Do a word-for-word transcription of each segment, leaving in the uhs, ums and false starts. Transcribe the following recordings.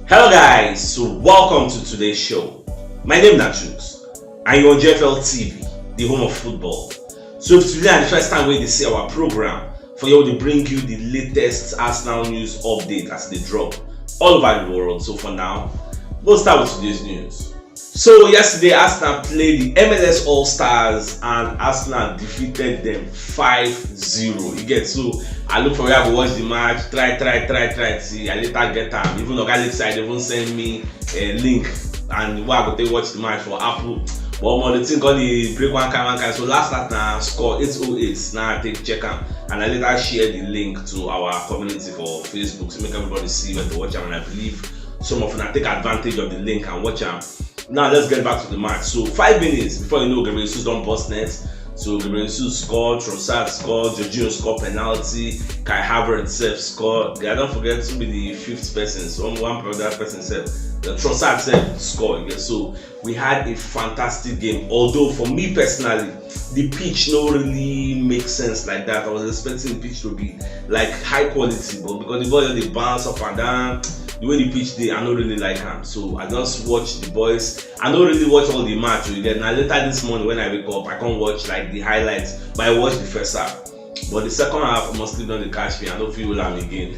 Hello guys, so welcome to today's show. My name na Chuks and you're on G F L T V, the home of football. So if today na the first time wey you dey see our program, for here we dey bring you the latest Arsenal news update as e dey drop all over the world. So for now, we'll start with today's news. So yesterday, Arsenal played the M L S All Stars and Arsenal defeated them five zero. You get, so I look for where I go watch the match, try, try, try, try, see, I later get am. Even Oga Lakeside even send me a link and where I go take watch the match for Apple. But omo, the thing come dey break one kind, one kind. So last night na score eight oh eight, now I take check am. And I later share the link to our community for Facebook to make everybody see where to watch am. And I believe some of una take advantage of the link and watch am. Now let's get back to the match. So five minutes before you know, Gabriel Jesus don burst net. So Gabriel Jesus score, Trossard score, Jorginho score penalty, Kai Havertz sef score. I don't forget to be the fifth person. So one, one other person sef, the Trossard sef score. Yeah, so we had a fantastic game. Although for me personally, the pitch no really make sense like that. I was expecting the pitch to be like high quality, but because the ball dey bounce up and down, the way the pitch dey, I no really like am. So I just watch the boys. I no really watch all the match. You get, na later this morning when I wake up, I come watch like the highlights, but I watch the first half. But the second half, mostly don dey catch me. I no fit hold am again.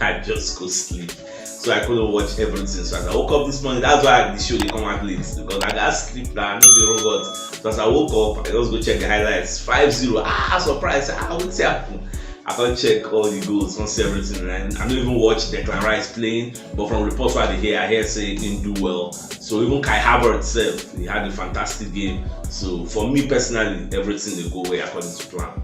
I just go sleep. So I couldn't watch everything. So as I woke up this morning, that's why the show dey come out late, because I got sleep now. I no be robot. So as I woke up, I just go check the highlights. Five zero. Ah, surprise. Ah, wetin happen? I come check all the goals, come see everything. And I no even watch Declan Rice playing, but from reports wey I dey hear, I hear say he do well. So even Kai Havertz sef, he had a fantastic game. So for me personally, everything dey go well according to plan.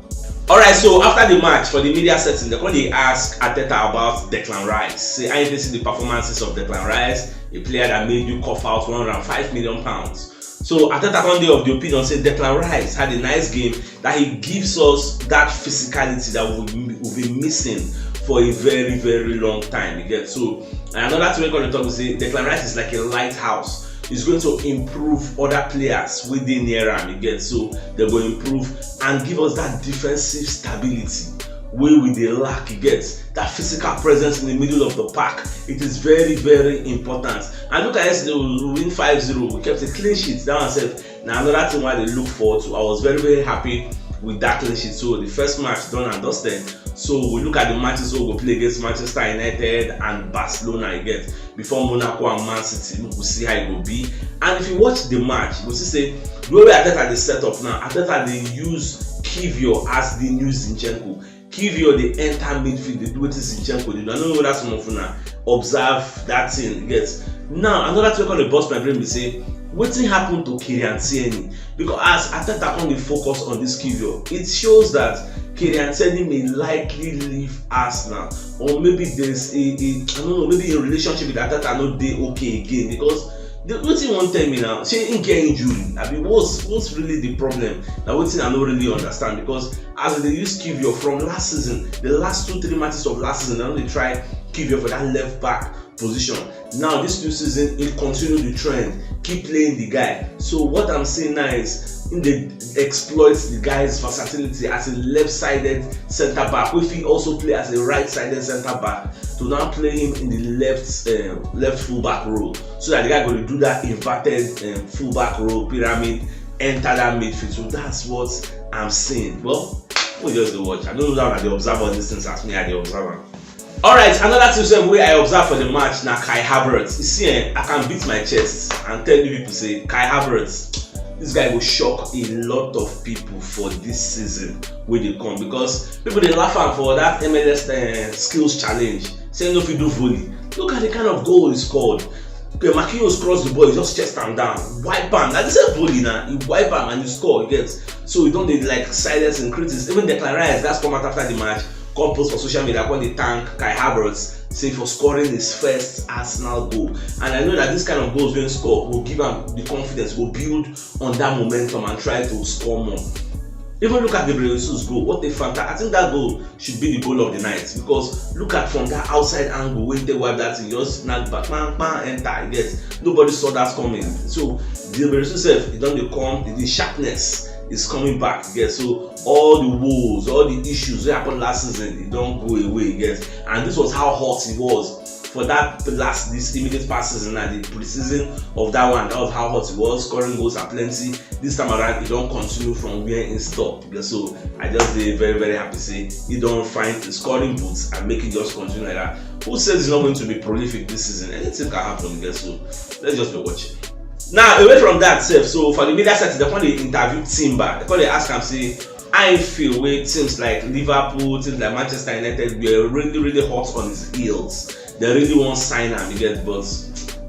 Alright, so after the match, for the media setting, they come dey ask Arteta about Declan Rice. Say, how you dey see the performances of Declan Rice, a player that made you cough out one hundred and five million pounds? So Arteta come dey of the opinion say Declan Rice had a nice game, that he gives us that physicality that we've, we've been missing for a very, very long time. You get, so and another thing we gonna talk is say Declan Rice is like a lighthouse. He's going to improve other players wey dey near am. You get, so they go improve and give us that defensive stability wey we dey lack. You get, that physical presence in the middle of the park. It is very, very important. And look at yesterday, we win five zero. We kept a clean sheet. That one sef na another thing wey I dey look forward to. I was very, very happy with that clean sheet. So the first match done and dusted. So we look at the matches wey we go play against Manchester United and Barcelona, you get, before Monaco and Man City. Make we see how e go be. And if you watch the match, you go see say the way wey Arteta dey set up now, Arteta dey use Kiwior as the new Zinchenko. Kiwior dey enter midfield, dey do wetin Zinchenko dey do. I no know whether some of una observe that thing. You get, now another thing wey come dey burst my brain be say, wetin happen to Kieran Tierney? Because as Arteta come dey focus on this Kiwior, it shows that Kieran Tierney may likely leave Arsenal, or maybe there's a, a I don't know, maybe a relationship with Arteta no dey okay again, because the wetin you wan tell me now? Say he get injury? I mean, what's what's really the problem? Na wetin I no really understand, because as they use Kiwior from last season, the last two, three matches of last season, they only try Kiwior for that left back position. Now this new season, he continue the trend, keep playing the guy. So what I'm seeing now is he dey exploit the guy's versatility as a left-sided center back, wey fit also play as a right-sided center back, to now play him in the left uh, left fullback role, so that the guy go dey do that inverted um, fullback role, pyramid, enter that midfield. So that's what I'm seeing. Well, we just dey watch. I don't know how I dey observe all these things as me I dey observe am. Alright, another thing sef wey I observe for the match na Kai Havertz. You see, eh, I can beat my chest and tell you people say Kai Havertz, this guy go shock a lot of people for this season wey dey come, because people dey laugh am for that M L S uh, skills challenge. Say no fit do volley. Look at the kind of goal he scored. Okay, Marquinhos cross the ball, he just chest am down, wipe am. Na the same volley na, he wipe am and he score, you get. So he don dey like silence him critics. Even Declan Rice, that's come out after the match, come post for social media, come dey thank Kai Havertz, say for scoring his first Arsenal goal. And I know that this kind of goals wey he score go give am the confidence, go build on that momentum and try to score more. Even look at Gabriel Jesus' goal. What a fantastic! I think that goal should be the goal of the night, because look at from that outside angle wey he take wipe that thing, just knack back, bang, bang, enter. You get, nobody saw that coming. So Gabriel Jesus sef, he don dey come, the sharpness is coming back. You get, so all the woes, all the issues wey happen last season, e don go away. You get, and this was how hot he was for that last, this immediate past season, and the pre-season of that one, that was how hot it was. Scoring goals are plenty. This time around, it don't continue from where it stopped. So I just dey very, very happy say he don't find the scoring boots and make it just continue like that. Who says he's not going to be prolific this season? Anything can happen, guess so. Let's just be watching. Now, away from that sef, so for the media setting, they come dey interview Timber. They come dey ask am say, how e feel wey teams like Liverpool, teams like Manchester United were really, really hot on his heels. They really wan sign am, you get, but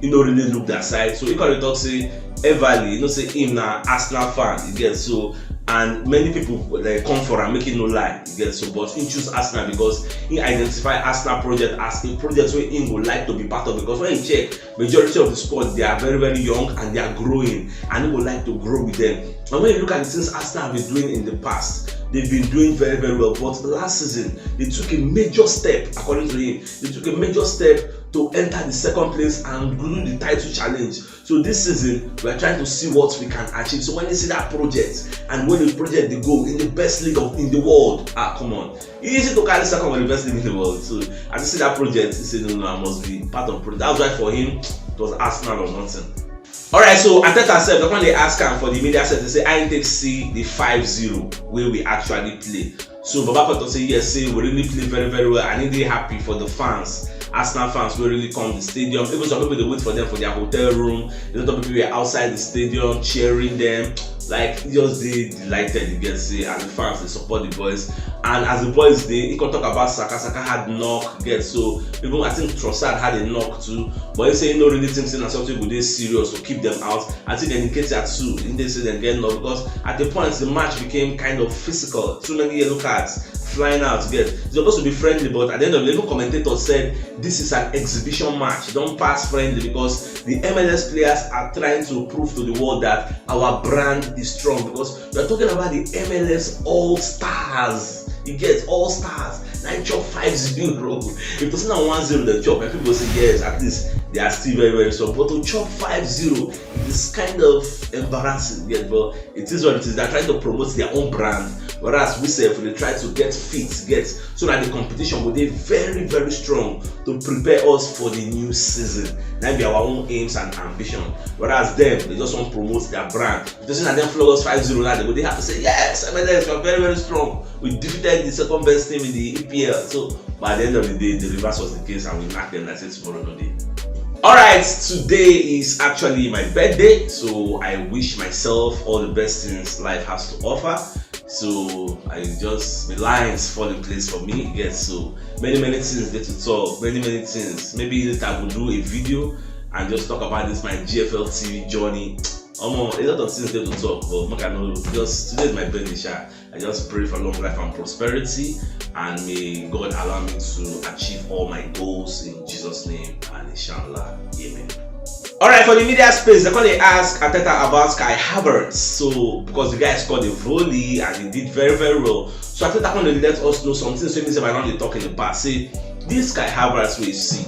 he no really look that side. So he come dey talk say, Everly, you know say him na Arsenal fan, you get, so, and many people dey come for am, make him no lie, you get, so, but he choose Arsenal because he identify Arsenal project as a project wey he go like to be part of, because when you check, majority of the squad, they are very, very young and they are growing, and he would like to grow with them. And when you look at the things Arsenal have been doing in the past, they've been doing very, very well. But last season, they took a major step, according to him, they took a major step to enter the second place and do the title challenge. So this season, we are trying to see what we can achieve. So when you see that project and when the project they go in the best league of in the world, ah, come on, easy to carry second with the best league in the world. So I just see that project, he said, no, no, I must be part of project. That was why for him, it was Arsenal or nothing. All right, so Arteta sef, when they ask am for the media set, they say, I take see the five zero where we actually play. So Baba Koto say, yes, say we really play very, very well. And he dey happy for the fans, Arsenal fans wey really come the stadium. Even some people dey wait for them for their hotel room. A lot of people were outside the stadium cheering them. Like, just dey delighted, you get, say, and the fans dey support the boys. And as the boys dey, he come talk about Saka. Saka had knock, get, so even I think Trossard had a knock too. But he say he no really think say na something go dey serious to keep them out. I think Nketiah too, he dey say dem get knock because at the point the match became kind of physical. Too many yellow cards flying out, get. It's supposed to be friendly, but at the end of the day, even commentators said this is an exhibition match. Don't pass friendly because the M L S players are trying to prove to the world that our brand is strong, because we are talking about the M L S all stars. You get, all stars. Nine chop five zero. If to say na one zero they chop, and people say, yes, at least they are still very, very strong. But to chop five zero, it is kind of embarrassing. Yes, but it is what it is. They're trying to promote their own brand, whereas we sef, we dey try to get fit, get, so that the competition will be very, very strong to prepare us for the new season. That be our own aims and ambition. Whereas them, they just want to promote their brand. If they say na them flog us five zero now, they go dey happy say, yes, M L S, we are very, very strong. We defeated the second best team in the E P L. So, but at the end of the day, the reverse was the case, and we knocked them like say tomorrow no day. All right, today is actually my birthday, so I wish myself all the best things life has to offer. So I just, the lines fall in place for me. Yes, so many, many things dey to talk, many, many things. Maybe later I will do a video and just talk about this my G F L T V journey. Omo, a lot of things dey to talk, but make I know, just today is my birthday, sha. I just pray for long life and prosperity, and may God allow me to achieve all my goals in Jesus' name, and inshallah, amen. All right, for the media space, they come dey ask Arteta about Kai Havertz. So, because the guy scored a volley and he did very, very well. So Arteta come dey let us know something, so he say, I don dey talk in the past. Say, this Kai Havertz wey you see,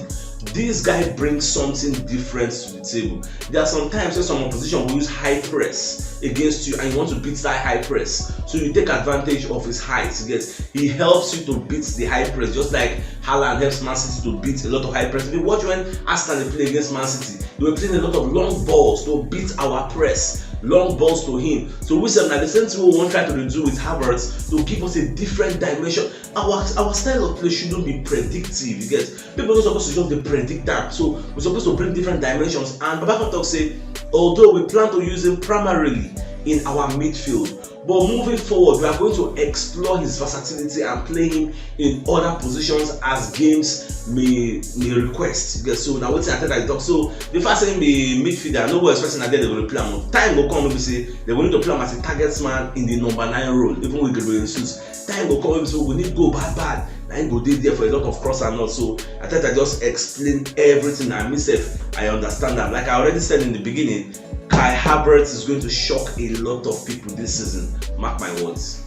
this guy brings something different to the table. There are sometimes when some opposition will use high press against you and you want to beat that high press. So you take advantage of his height. Yes, he helps you to beat the high press, just like Haaland helps Man City to beat a lot of high press. If you watch when Arsenal dey play against Man City, they were playing a lot of long balls to beat our press, long balls to him. So we sef na the same thing we wan try to dey do with Havertz to give us a different dimension. Our our style of play shouldn't be predictive, you get. People no suppose to just dey predict am. So we suppose to bring different dimensions. And Baba come talk say, although we plan to use him primarily in our midfield, but moving forward, we are going to explore his versatility and play him in other positions as games may may request. You get, so na wetin Arteta dey talk. So the fact say him be midfielder, no go expect say na there they go dey play am. Time go come, no be say they go need to play am as a target man in the number nine role, even with Gabriel Jesus. Time go come, so we go need goal bad bad. Na him go dey there for a lot of cross and all. So Arteta just explain everything, and me sef, I understand that. Like I already said in the beginning, Kai Havertz is going to shock a lot of people this season. Mark my words.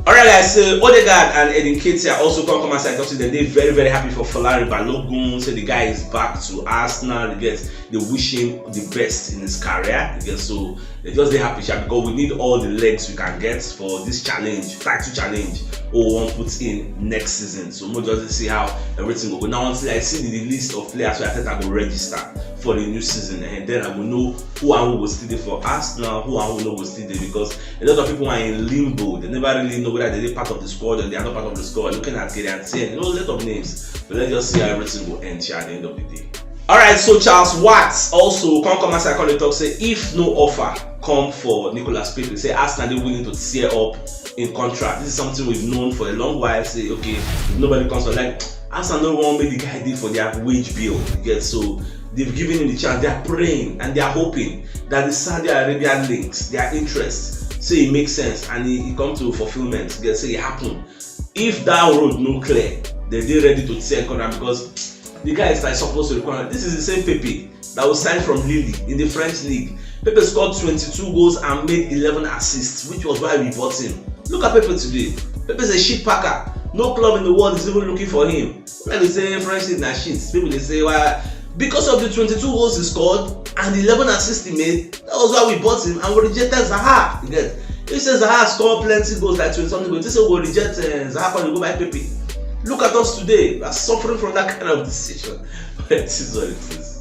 All right, guys. So Odegaard and Eddie Nketiah also come come outside talk say they dey very, very happy for Folarin Balogun. Say the guy is back to Arsenal. You get, they wish him the best in his career. You get, so they just dey happy, sha, because we need all the legs we can get for this challenge, title challenge. who we wan put in next season. So make we just see how everything go go. Now, until I see the, the list of players wey Arteta go register for the new season, and then I go know who and who go still dey for Arsenal, who and who no go still dey, because a lot of people are in limbo. They never really know whether they dey part of the squad or they are not part of the squad. Looking at Gary and Ten, you know, a lot of names. But let's just see how everything go end here at the end of the day. Alright, so Charles Watts also come come outside come dey talk say if no offer come for Nicolas Pepe, say Arsenal dey willing to tear up in contract. This is something we've known for a long while. Say okay, if nobody comes for, like, Arsenal no wan make the guy dey for their wage bill. You get? So they've given him the chance. They are praying and they are hoping that the Saudi Arabia links, their interests, say it makes sense and it, it come to fulfillment. You get? Say it happen. If that road no clear, they dey ready to tear corner because the guy is, like, supposed to require. This is the same Pepe that was signed from Lille in the French league. Pepe scored twenty-two goals and made eleven assists, which was why we bought him. Look at Pepe today. Pepe is a shit packer. No club in the world is even looking for him. When they say French league na shit, people dey say why. Because of the twenty-two goals he scored and eleven assists he made, that was why we bought him and we rejected Zaha. You get? If say Zaha score plenty goals, like twenty something goals, this we go reject uh, Zaha and go buy Pepe. Look at us today. We are suffering from that kind of decision. It is what it is.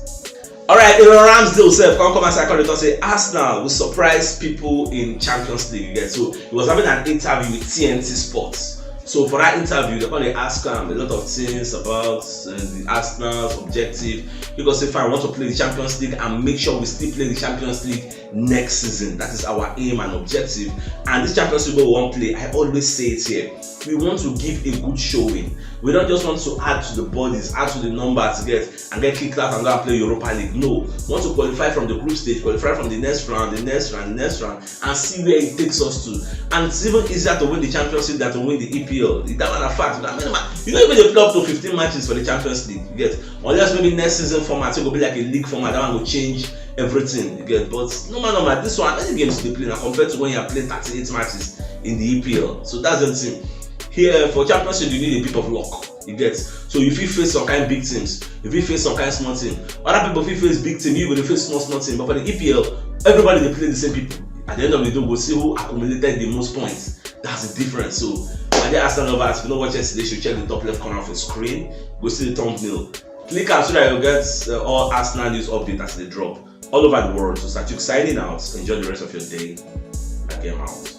Alright, Aaron Ramsdale sef come come outside come dey talk say Arsenal will surprise people in Champions League. You get? So he was having an interview with T N T Sports. So for that interview, they come dey ask am a lot of things about uh, the Arsenal's objective. Because if I want to play the Champions League and make sure we still play the Champions League next season, that is our aim and objective. And this Champions League we wan play, I always say it here. We want to give a good showing. We don't just want to add to the bodies, add to the numbers, get and get kicked out and go and play Europa League. No, we want to qualify from the group stage, qualify from the next round, the next round, the next round, and see where it takes us to. And it's even easier to win the Champions League than to win the E P L. That one a fact. I mean, man, you no even dey play up to fifteen matches for the Champions League. You get? Unless maybe next season format, it go be like a league format. That one go change everything. You get? But no man, no man, this one, many games you dey play now compared to when you are playing thirty-eight matches in the E P L. So that's the thing. Here for Champions League, you need a bit of luck. You get? So you fit face some kind big teams, you fit face some kind small team. Other people fit face big team, you go dey face small small team. But for the E P L, everybody dey play the same people. At the end of the day, we'll see who accumulated the most points. That's the difference. So my dear Arsenal lovers, if you no watch yesterday, you should check the top left corner of your screen. Go see the thumbnail. Click am so that you get uh, all Arsenal news update as they drop all over the world. So Satuk signing out. Enjoy the rest of your day. I came out.